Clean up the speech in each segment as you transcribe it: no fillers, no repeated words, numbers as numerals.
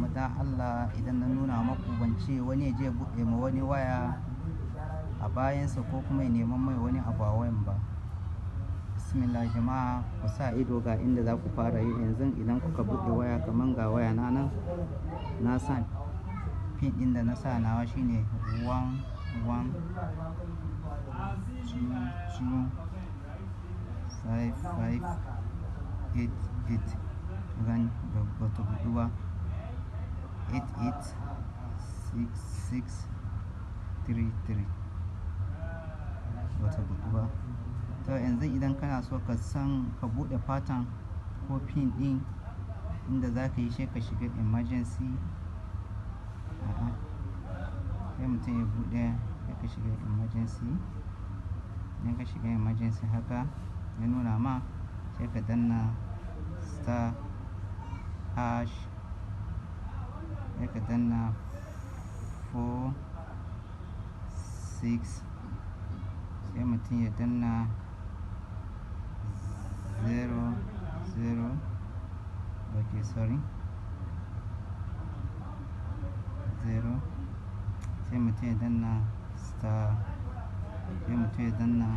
Kuma dan Allah, idan na nuna maku, ban ce wani ya je ya buɗe ma wani waya a bayansa ko kuma ya neman mai wani abu a wayan ba. Bismillah jama'a, ku sa ido ga inda za ku fara yi yanzu. Idan kuka buɗe waya, kaman ga waya na nan, na sa pin ɗin da na sa nawa shine 11225588. Gani ba ta buɗu ba. 886633 ba ta buɗu ba. To, yanzu idan kana so ka san ka buɗe pattern ko pin ɗin, inda za ka yi, sai ka shiga emergency. A'a, sai mutum ya buɗe, sai ka shiga emergency. Idan ka shiga emergency haka ya nuna ma, sai ka danna star hash, sai ka danna 46, sai mutum ya danna 0 0, okay, sorry, 0, sai mutum ya danna star, sai mutum ya danna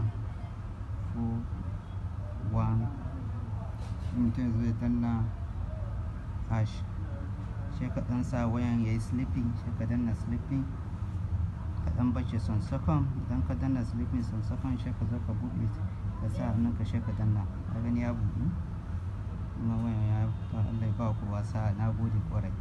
41, sai mutum ya zo ya danna hash. Sai ka ɗan sa wayan yayi sleeping, sai ka danna sleeping, ka ɗan bashi some second. Idan ka danna sleeping some second, sai ka zo ka buɗe, ka sa hannunka, sai ka danna. Ka gani ya buɗu kuma wayan ya. Allah ya ba kowa sa'a. Na gode ƙwarai.